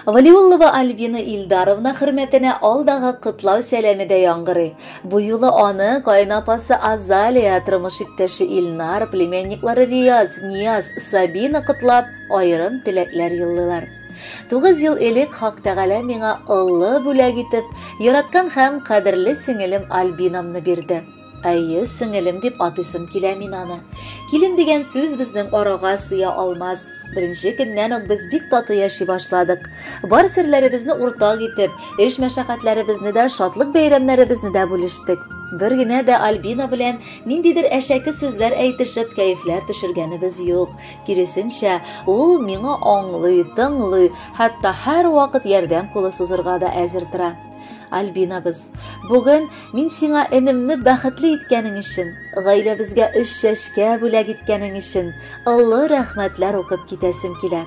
Валиуллова Альбина Илдаровна хөрмәтенә алдагы котлау сәламе дә яңгырый. Бу юлы аны кайнапасы Азалия, тормыш иптәше Илнар, племянниклары Рияз, Нияз, Сабина котлап, аерым теләкләр юллыйлар. 9 ел элек Хак Тәгалә миңа олы бүләк итеп, яраткан һәм кадерле сеңелем Альбинамны бирде. Әйе, сеңелем дип атыйсым килә мин аны. Килен дигән сүз безнең арага сыя алмас. Беренче көннән үк без бик тату яши башладык. Бар серләребезне уртак итеп, эш мәшәкатьләребезне дә, шатлык бәйрәмнәребезне дә бүлештек. Бер генә дә Альбина белән ниндидер әшәке сүзләр әйтешеп, кәефләр төшергәнебез юк. Киресенчә, ул миңа аңлый, тыңлый, хәтта һәрвакыт ярдәм кулы сузырга да әзер тора. Альбинабыз, бүген мин сиңа энемне бәхетле иткәнең өчен, гаиләбезгә өч чәчкә бүләк иткәнең өчен олы рәхмәтләр укып китәсем килә.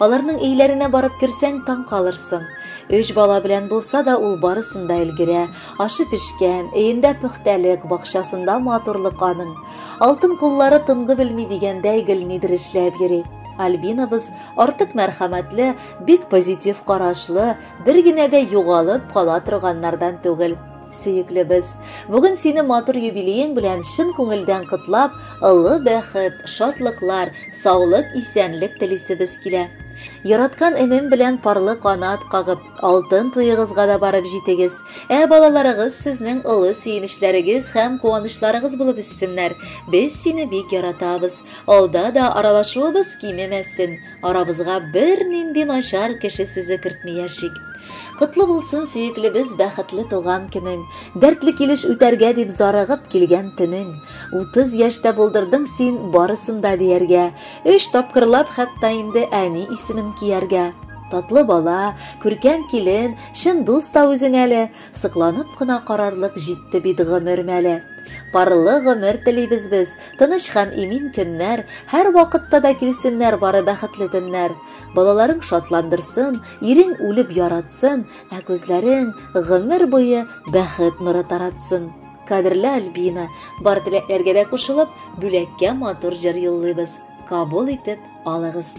Аларның өйләренә барып керсәң, таң калырсың. Өч бала белән булса да ул барысын да өлгерә. Ашы пешкән, өендә пөхтәлек, бакчасында матурлык аның. Алтын куллары тынгы белми дигәндәй гел нидер эшләп йөри. Альбинабыз артык мәрхәмәтле, бик позитив карашлы, бер генә дә югалып кала торганнардан түгел. Сөеклебез, бүген сине матур юбилеең белән чын күңелдән котлап, олы бәхет, шатлыклар, саулык, исәнлек телисебез килә. Яраткан энем белән парлы канат кагып, алтын туегызга да барып җитегез. Ә балаларыгыз сезнең олы сөенечләрегез һәм куанычларыгыз булып үссеннәр. Без сине бик яратабыз. Алда да аралашуыбыз кимемәсен. Арабызга бернинди начар кеше сүзе кертми яшик. Котлы булсын, сөеклебез, бәхетле туган көнең. Дәртле килеш үтәргә дип зарыгып килгән төнең. 30 яшьтә булдырдың син барысын да дияргә. 3 тапкырлап хәтта инде әни исемен кияргә. Татлы бала, күркәм килен, чын дус та үзең әле. Сыкланып кына карарлык җитте бит гомер мәле. Парлы гомер телибез без, тыныч һәм имин көннәр, һәр вакытта да килсеннәр бары бәхетле төннәр. Балаларың шатландырсын, ирең үлеп яратсын, ә күзләрең гомер буе бәхет нуры таратсын. Кадерле Альбина, бар теләкләргә дә кушылып, бүләккә матур җыр юллыйбыз. Кабул итеп алыгыз.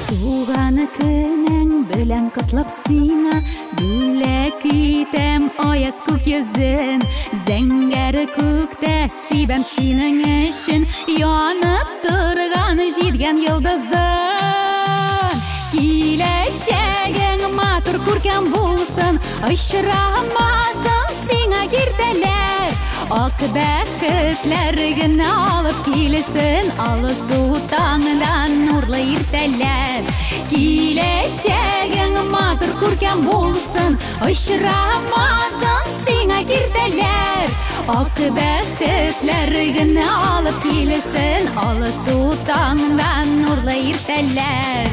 Туган көнең белән котлап сиңа, бүләк итәм аяз күк йөзен. Зәңгәр күктә сибәм синең өчен, янып торган җиткән йолдызын. Киләчәгең матур күркәм булсын, очрамасын сиңа киртәләр. Ак бәхетләр генә алып килсен, алсу таңдан нурлы иртәләр. Киләчәгең матур күркәм булсын, очрамасын сиңа киртәләр. Ак бәхетләр генә алып килсен, алсу таңдан нурлы иртәләр.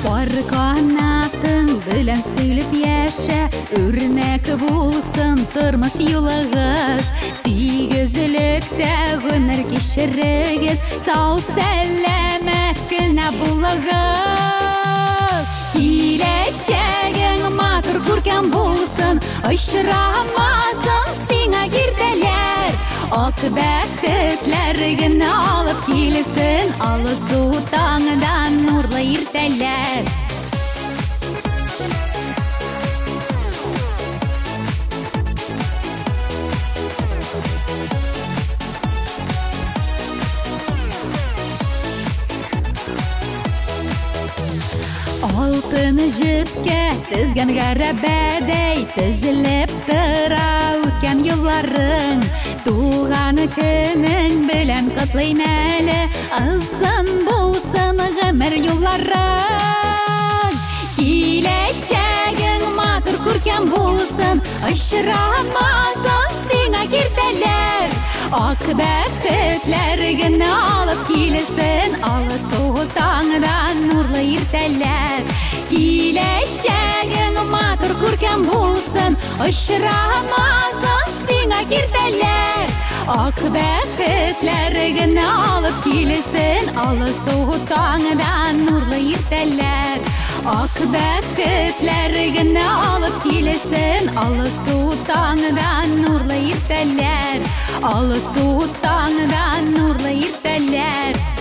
Пар канатың белән сөйләп яшә, үрнәк булсын тормыш юлыгыз. Тигезлектә гомер кичерегез, сау сәламәт кенә булыгыз. Киләчәгең матур күркәм булсын, очрамасын сиңа киртәләр. Ак бәхетләр генә алып килсен, алсу таңдан нурлы иртәләр. Алтын җепкә тезгән гәрәбәдәй тезелеп тора үткән юлларың. Туган көнең белән котлыйм әле, озын булсын гомер юлларың. Киләчәгең матур күркәм булсын, очрамасын сиңа киртәләр. Ак бәхетләр генә алып килсен алсу таңдан нурлы иртәләр. Киләчәгең матур күркәм булсын, очрамасын сиңа киртәләр. Ак бәхетләр генә алып килсен алсу таңдан нурлы иртәләр. Ак бәхетләр генә алып килсен алсу таңдан нурлы иртәләр. Алсу таңдан нурлы иртәләр.